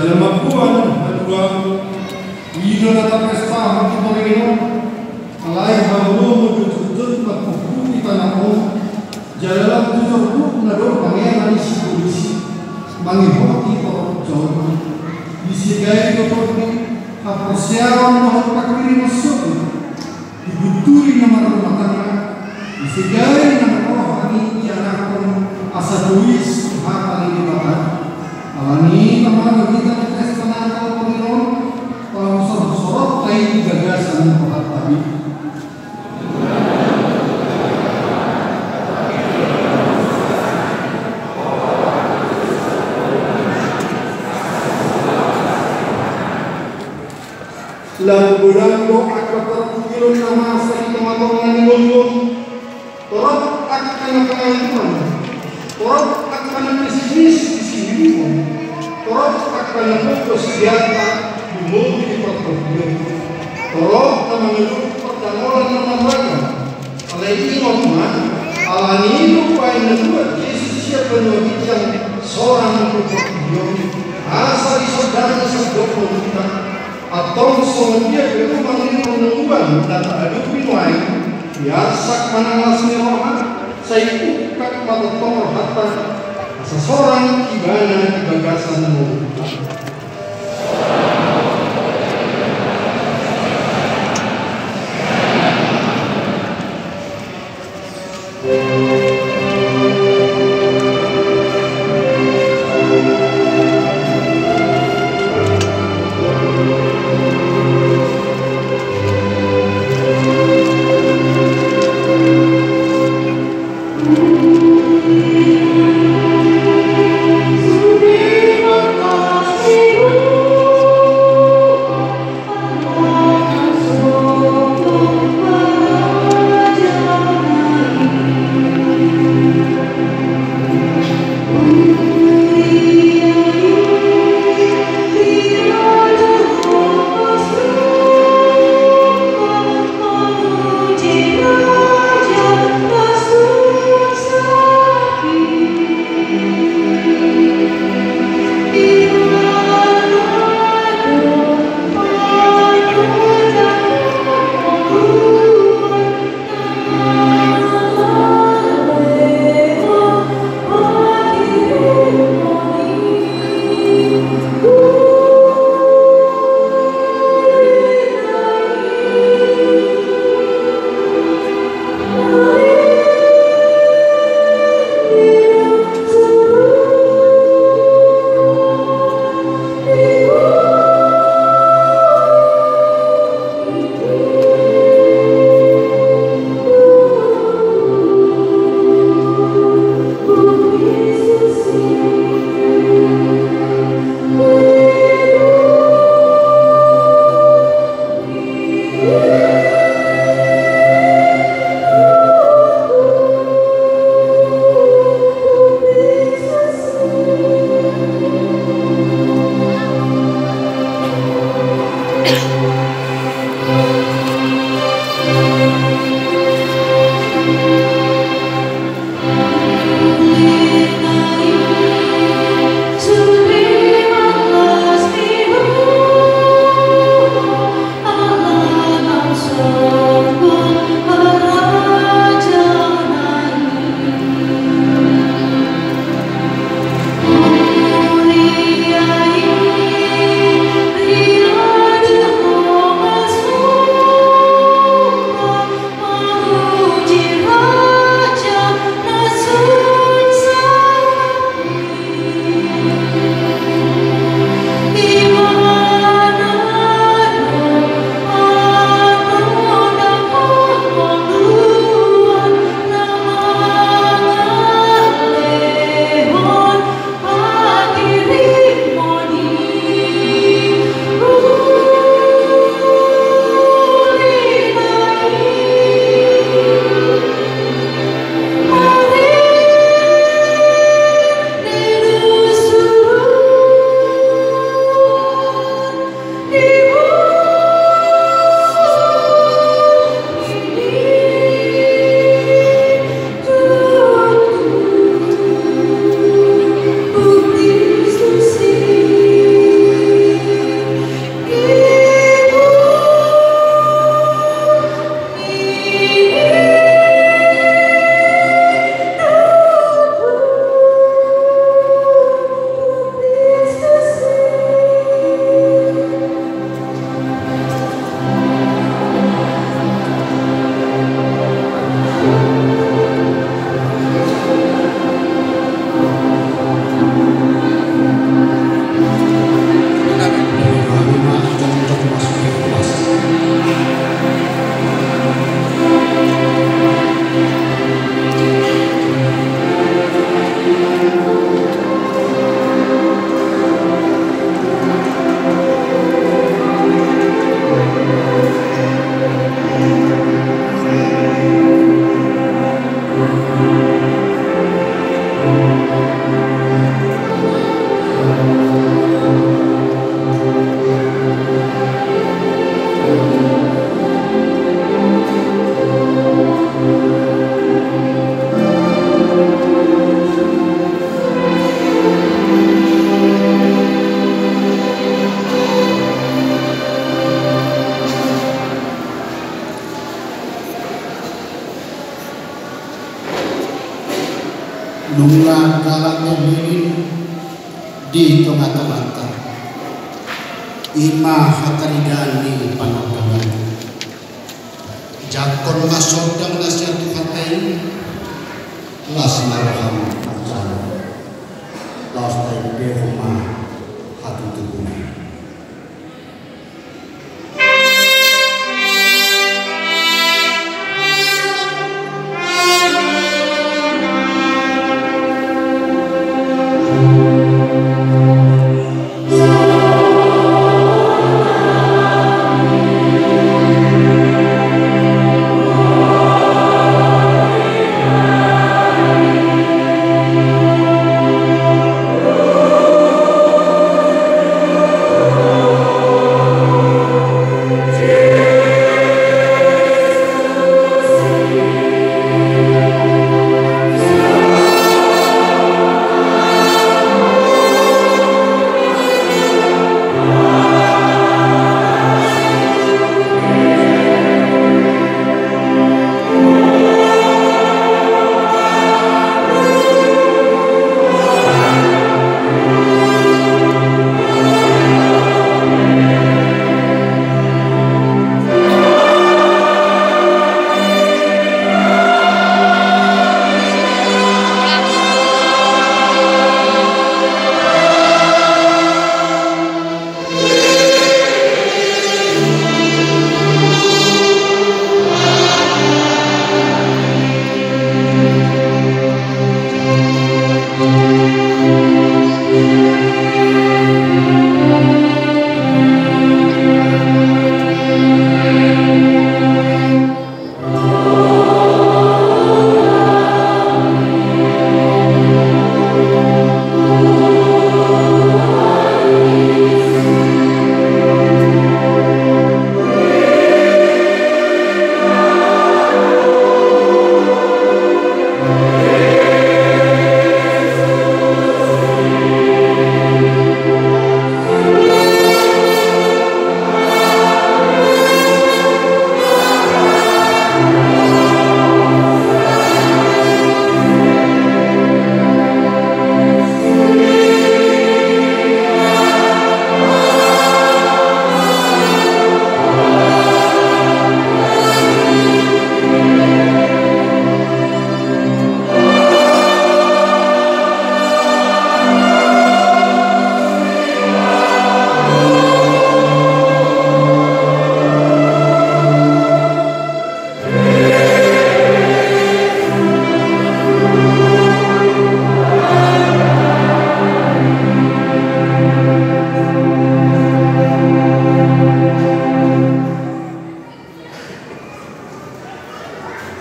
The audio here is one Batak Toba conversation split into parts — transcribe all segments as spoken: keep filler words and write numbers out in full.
Jala mamboan haduan, i do na tapestahon tu borngin on, alai haholomon do jotjot mampumpui tano on, jala lam tu jorbutna do pangeran ni sibolis i, mangihoti torop jolma. Disegai do tondi, haporseaon dohot panghirimon sogot. Dibunturi na marrumah tangga, disegai na marroha ni ianakhon asa tois tu hata ni Debata. Alani i tama do hita di pesta Natal on, pahusorhusorotta i di bagasan rohanta be. Lam godang do angka parpingkiron na masa di tongatonga ni ngolu on, torop angka na pangaluman, torop angka na pesimis di sihibungon, torop angka na pogos di angka lumobi di partondion, torop na mangaluhon pardangolan na marragam. Alai ingot ma, alani i do hubaen na buat Jesus sian banua ginjang sorang tu portibi on, asa disondangkon sandok ngolunta. Antong songon dia pe rumang ni parngoluan na taadopi nuaeng, diarsak ma na las ni roha, sai ungkap ma tongtong rohanta, asa sorang ibana di bagasan ngolunta. I ma hataridaan ni panongkami. Jangkon ma sondang na sian Tuhanta i. Las ma roham marjabu. Laos taimpehu ma hatutubuna.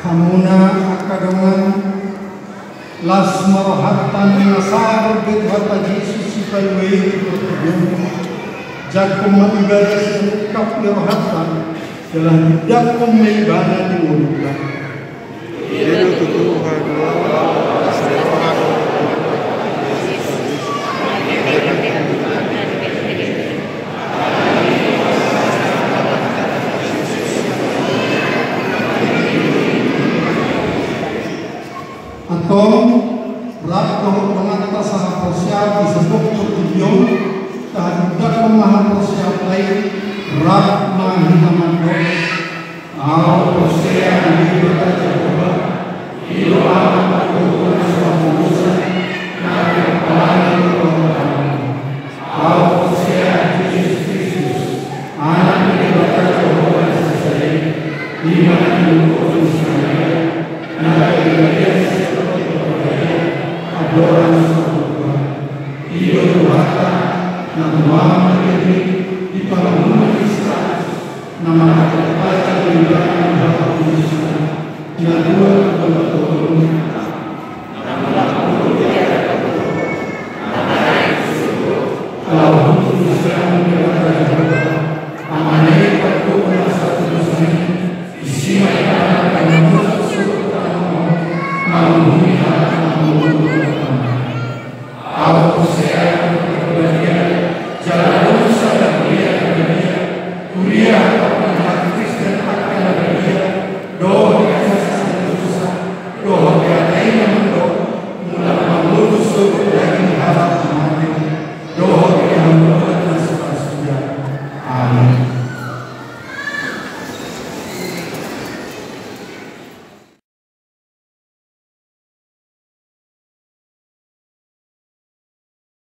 Hamuna angka dongan, las ma rohanta na sahat be Tuhanta Jesus Sipalua i tu portibi on. Jangkon ma ibana sian ungkap ni rohanta, jala dangkon ma ibana di ngolunta. Antong, rap dohot donganta sahaporseaon di saluhut portibi on, tahatindangkon ma haporseaonta i, rap ma hita mandok. Ahu porsea di Debata Jahowa, i do Ama na margogo na so haposan, na pinarpalangi do roha ni roham. Ahu porsea di Jesus Kristus, Anak ni Debata Jahowa na sasada i, i ma na tinadingkon ni si Maria, na gabe balian sian Tondi Porbadia, andorang so lam tubu. I do Tuhanta, na tumamang marende di panguhuman ni si Pilatus, na mangalangka Debata di bagasan hapangoluan, na dua tu bagasan tolu,